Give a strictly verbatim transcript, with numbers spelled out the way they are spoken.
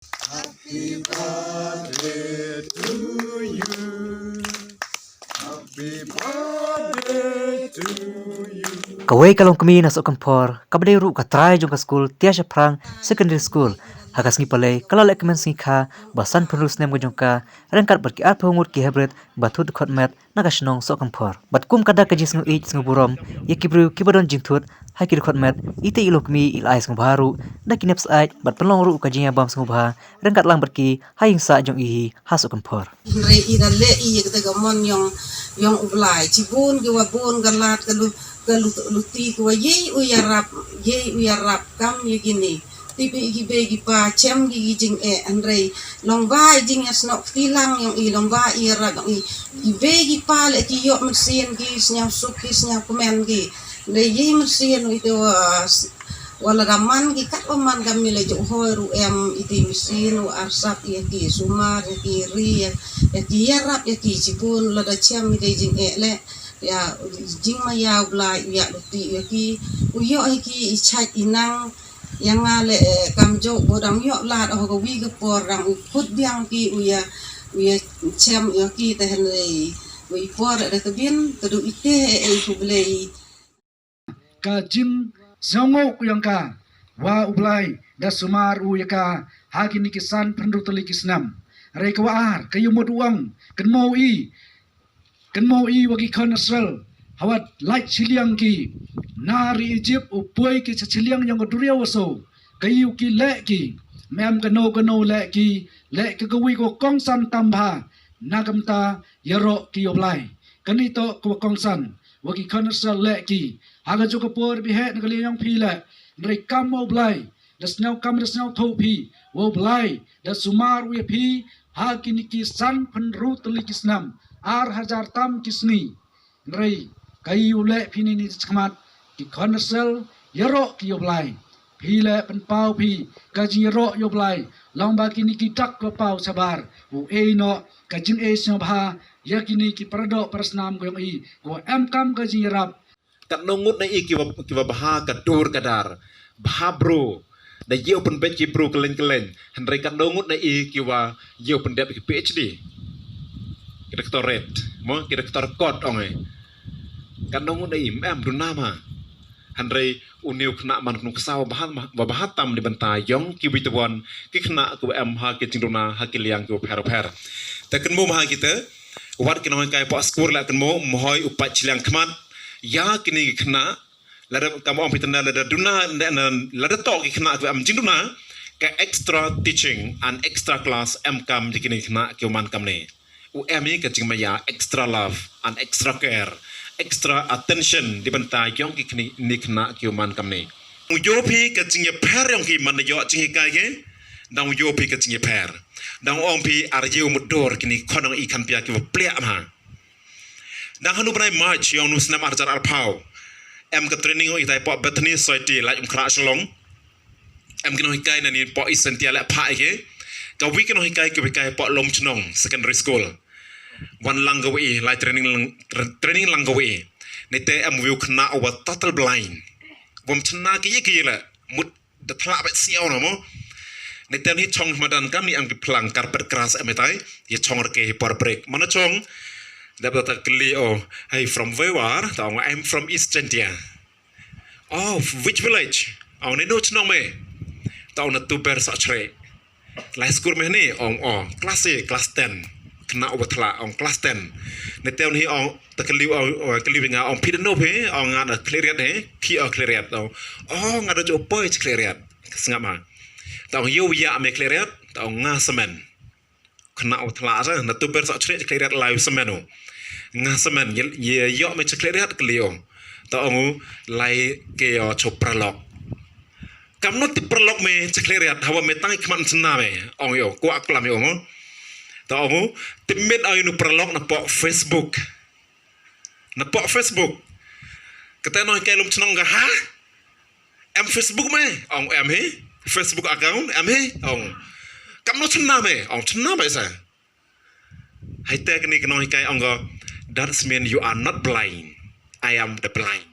Happy birthday to you. Happy birthday to you. Kawei ka longkmie na Sohkymphor, kaba dei ruh ka trai jong ka skul Tia Shaphrang Secondary School, ha ka sngi Palei ka la leh kmen sngi kha ba san phew snem ka jong ka, ryngkat bad ki arphew ngut ki heprit ba thut dkhot met na ka shnong Sohkymphor. Bad kum ka dak ka jingsngewbha sngewburom ïa ki briew kiba don jingthut ha ki dkhot met, ite i longkmie i la ai sngewbha ruh da ki nep syaid bad pynlong ruh ka jingïabam sngewbha ryngkat lang bad ki ha ïing sah jong i hi ha Sohkymphor. Hynrei i da leh i ïa kata ka mon ïong, ïong U Blai. Shibun ki wa bun ka lad ka lu, ka lu, luti ki wa ïei u ïarap, ïei u ïarap kam ïa kine. Tip i ki bei ki pa, chem ki ki jingeh, hynrei long ba i jingïasnoh kti lang ïong i, long ba i ïarap ïong i. Ki bei ki pa leh ki ïoh mynsiem ki, sñiaw suk ki, sñiaw kmen ki. Hynrei ïei mynsiem ite wa, wa lada man ki kat wa man ka mih la jong hoi ruh em ite mynsiem wa arsap ïa ki, sumar ïa ki, ri ïa, ïa ki, ïarap ïa ki. Shibun lada chem ite jingeh leh, ïa jingmaïa U Blai u ïa luti ïa ki, u ïoh ïa ki i chait i nang. Ïa nga leh, eh, kam jooh, ba dang ïoh lad, oh, ka wi ka por dang u kut biang ki, u ïa, u ïa chem ïa ki. Te hynrei u i por da ka bin ka du ite, eh, eh, U Blei. Ka jingsngewnguh ïong ka, wa U Blai da sumar u ïa ka ha kine ki san phew tylli ki snem. Hynrei ka wa ar, ka ïa mut u ong, kynmaw i, kynmaw i wa ki khun Israel, ha wa lait shiliang ki na ri Egypt, u poi ki sha shiliang ïong ka duriaw wa so, ka ïa u ki leh ki, mem kano kano leh ki, leh ki ka wi ka wa kongsan tam bha, na ka bynta ïaroh ki ïa U Blai. Kane toh ka wa kongsan wa ki khun Israel leh ki. Ha ka juh ka por biheh na ka liang ïong phi leh, hynrei kam wa U Blai, da sñiaw kam da sñiaw thuh phi, wa U Blai da sumar u ïa phi ha kine ki san phew tylli ki snem, ar hajar tam ki sngi. Hynrei ka ïa u leh phi nini chakhmat, ki khun Israel ïaroh ki ïa U Blai. Phi leh pynpaw phi ka jingïaroh ïa U Blai, long ba kine ki dak ka paw shabar, u ei noh ka jingei sngewbha ïa kine ki paradoh parasnam ka ïong i, ka wa em kam ka jingïarap. Katno ngut na i ki wa, ki wa bha ka dur ka dar, bha bru, da ïew pynbeit ki bru kylleng kylleng, hynrei katno ngut na i ki wa ïew pyndep ki PhD, ki doctorate, mo, ki doctor kot ong i. Katno ngut na i, em, duna ma. Hynrei une u khynnah man kynnoh ksaw wa bha, wa bha tam na bynta ïong ki wi tawon ki khynnah ki wa em ha ki jingduna ha ki liang ki wa pher pher. Te kynmaw ma ha kita, wat ki nonghikai poh skul leh kynmaw, mohoi u pait shiliang khmat ïa kine ki khynnah. Lada kam ong phi tynda lada duna, lada toh ki khynnah ki wa em jingduna, ka extra teaching and extra class em kam ïa kine ki khynnah ki wa man kamne. U em i ka jingmaïa, extra love and extra care, extra attention na bynta ïong ki kine, kine ki khynnah ki wa man kamne. U ïoh phi ka jingïapher ïong ki man ïoh jinghikai ki, dang u ïoh phi ka jingïapher. Dang ong phi ar ïew mutdur kine ki khon ong i khan pia ki wa pliah ma. Dang hanu bnai March ïong nu snem ar hajar arphew, em ka training ong i tai poh Bethany Society, Laitumkhrah Shillong. Em ki nonghikai na ni poh East Jaintia leh phah i ki. Ka wi ki nonghikai ki wa hikai poh Lumchnong Secondary School. Wan lang ka wa i, lai training lang, training lang ka wa i. Nete em wi u khynnah u wa total blind. Wam chna ki ïa ki leh, mut da thlah bad siaw na mo. Nete ni chong madan kam ni em ki phlang carpet grass em i tai, ïa chong rke hi por break. Mana chong, dep da ta kylli o, "Hey, from where you are?" Ta ong, "I'm from East Jaintia." "Oh, which village?" Ong, "Naino chnong me?" Ta ong, "Na Tuber Sohchreh." "Lai skul me ni?" Ong, "Oh, class eight, class ten." Khynnah u wa thlah, ong, "Class ten." Nete ni ong, ta kylli, ong, kylli nga, ong, "Phi da no phi?" Ong, "Nga da Khliehriat he." "Phi o Khliehriat?" Ong, "Oh, nga da ju poi cha Khliehriat." Sngap ma. Ta ong, "Ïa u ïa me Khliehriat?" Ta ong, "Nga Samen." Khynnah u thlah sa, "Na Tuber Sohchreh cha Khliehriat lai u Samen u?" "Nga Samen, ïa, ïa ïoh me cha Khliehriat?" kylli u. Ta ong u, "Lai ke o cha u paralok." "Kamno tip paralok me cha Khliehriat, hawa me tang i khmat chna me?" Ong ïa u, kwah klam ïa u mo. Ta ong u, "Tip miet ong ïa u paralok na poh Facebook." "Na poh Facebook?" Kata nonghikai Lumchnong ka, "Ha? Em Facebook me?" Ong, "Em hi." "Facebook account em hi?" Ong, "Kamno chna me?" Ong, "Chna me sa." Hai te kani ka nonghikai ong ka, "That's mean you are not blind. I am the blind."